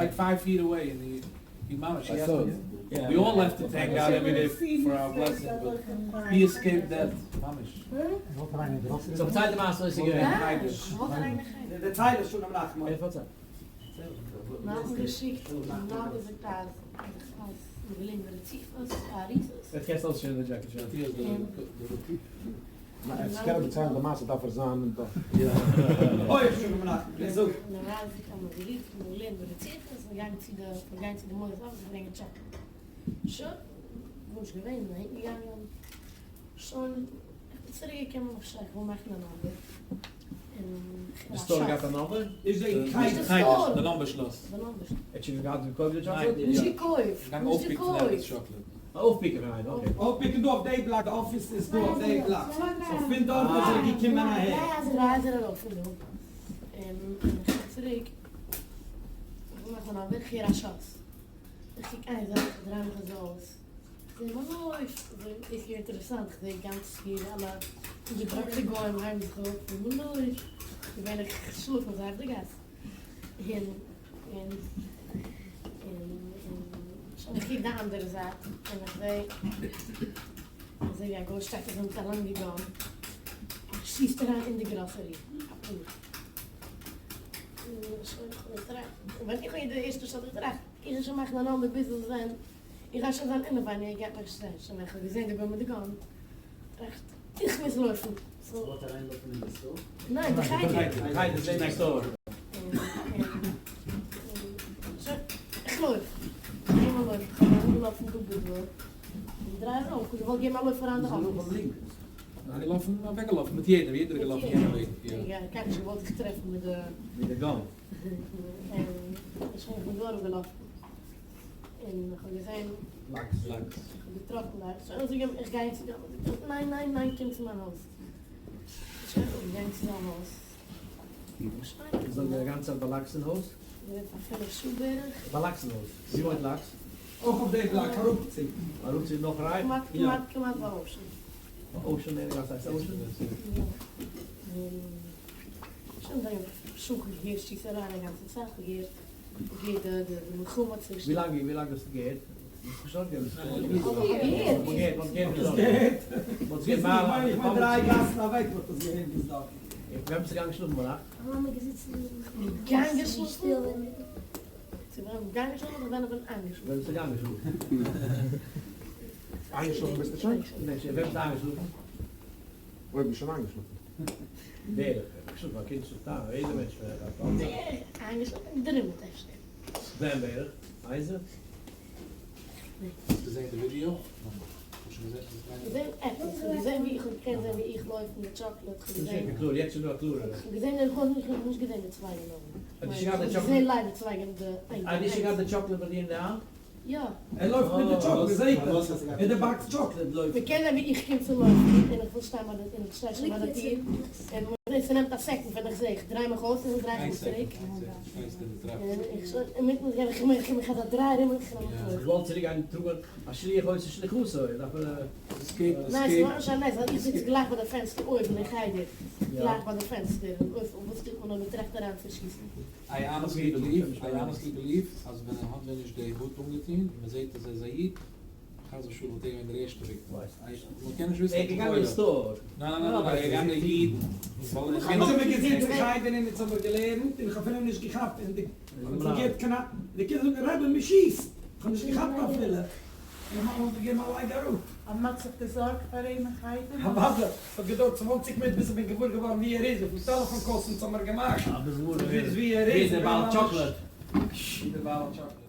Like five feet away and he he ממש he we all left to thank God every day for our blessing but he escaped death ממש. So פארצייל די מעשה וואס איז געווען. דערצייל עס שלום נחמן. ווער פארציילט? ווער קענסט אויסשערן די דזשעקעט שוין? ניין, צו קענען דערציילן די מעשה דארף ער זיין דארט. הויך שלום נחמן, איך זאג. די store געהאט א number? נישט די חדר, די number שלאס. ער האט שוין געהאט געקויפט די chocolate? נישט געקויפט, נישט געקויפט. אויפפיקן פון איינעם, okay. אויפפיקן דא אויף די בלאק, די אפיס איז דא אויף די בלאק, so פון דארט איז ער געקומען אהער. דריי הייזער ארויף פון דא, און איך קום צוריק, איך וויל מאכן א number, איך הער א שאס, איך קוק איין זייט, איך דריי מיך אזוי אויס, איך זע מען לויפט, אזוי איז געווען אינטערעסאנט, איך זע גאנץ פיל אלע געדראגטע גוים הייבן זיך אויף און מען לויפט, געווענליך שלאפן זיי אויף די גאס, און און און און איך קוק די אנדערע זייט און איך זע איך זע ווי א גוי שטייט אזוי מיט א לאנגע gun און שיסט אריין אין די גראסערי אפאר און שוין איך האב געטראכט ווען איך האב די ערשטע shot געטראכט איך גיי שוין מאכן א number ביז עס ווען איך גיי שוין זיין אינעווייניג ער גייט מיך נישט זען שוין ווען איך האב געזען די גוי מיט די gun טראכט איך מוז לויפן. וואלט אריינלויפן אין די store? ניין, די חדר. די חדר איז נעבן די store. שוין, איך לויף. איינמאל לויף איך, כ'בין אנגעלאפן דא ביז דא. און דריי ארויף, כ'האב געוואלט געבן א לויף אריין די אפיס. אנגעלאפן, אוועקגעלאפן מיט יעדער, יעדער איז געלאפן יענע וועג. יא, קיינער נישט געוואלט זיך טרעפן מיט די. מיט די gun. און שוין, איך בין דא אראפגעלאפן. און איך האב געזען לאקס. לאקס. איך האב געטראפן לאקס. שוין אזוי געבן, איך גיי צו די הויז. ניין ניין ניין קום צו מיין הויז. שוין איך בין געגאנגען צו זיין הויז. איז דארט די גאנצע צייט ביי לאקס אין הויז? געווען פאר פינף שעה בערך. ביי לאקס אין הויז? ווי וואוינט לאקס? אויך אויף די בלאק אראפצו. אראפצו נאך right? כמעט כמעט כמעט ביי Ocean. ביי Ocean אין די גאס הייסט Ocean? יא. שוין זייער שעה געהערט שיסעריי די גאנצע צייט געהערט. ווי לאנג ווי לאנג האסטו געהערט? דריי גאסן אוועק וואלט עס געווען ביז דארט. ווען ביסטו געגאנגען שלאפן ביינאכט? געגאנגען שלאפן? צו ווען געגאנגען שלאפן אדער ווען איך בין איינגעשלאפן? ווען ביסטו געגאנגען שלאפן? איינגעשלאפן ביסטו שוין? ווען ביסטו איינגעשלאפן? אויב ביסט שוין איינגעשלאפן. בערך, געשלאפן א קינד שלאפט איין, יעדער מענטש בערך איינגעשלאפן, געדרימלט אפשר. ווען בערך? איינס? האסט געזען די ווידיאו? געזען עפעס, כ'האב געזען ווי איך האב געקענט זען ווי איך לויף מיט chocolate, כ'האב געזען. קלאר, יעצט איז דא א קלארערע. כ'האב געזען איך האב נישט געזען די צוויי גענוי. כ'האב געזען ליידער צוויי די איינס. האסט שוין געהאט די chocolate ביי דיר אין די האנט? יא. ער לויפט מיט די chocolate, זעהט ער. מיט די box chocolate לויפט ער. מ'קען זען ווי איך קום צו לויפן און איך וויל שטיין ביי די און איך שטיי שוין ביי די טיר און מ'זעט ס'נעמט א second ווען איך זע איך דריי מיך אויס און איך דריי מיך צוריק און איך שוין אינמיטן גיב איך מיך מיך אזא דריי ארום און איך נעם מיך לויפן. געוואלט צוריק גיין טראגן א שליח עושה שליחותו דארף מען ניין ס'מיינט נישט א נס ווייל איך זיץ גלייך ביי די פענסטער אויבן אין חדר גלייך ביי די פענסטער און אויב וואס טוט מען אויב מ'טראכט אריין צו שיסן? I honestly believe, I honestly believe אז ווען ער האט ווען נישט די הוט אנגעטון און מען זעט אז ער איז א איד, חס ושלום וואלט ער געווען דער ערשטער וויקטים. מען קען נישט וויסן. ער איז געגאנגען אין store. ניין ניין ניין, ער איז געגאנגען איד. אונז האבן געזיצן אין חדר און אונז האבן געלערנט און איך האב אפילו נישט געכאפט און די געהערט קנאפ די קינדער זאגן רבי מען שיסט איך האב נישט געכאפט אפילו און מיין מאמע האט געגעבן א לייג אראפ. אז מ'האט זיך געזארגט פאר אים אין חדר? אוודאי, ס'האט געדויערט 20 מינוט ביז איך בין געוואר געווארן ווי ער איז, וויפיל טעלעפאן calls אונז האמיר געמאכט ביז ווי ער איז. ווי איז דער בעל chocolate? ווי דער בעל chocolate.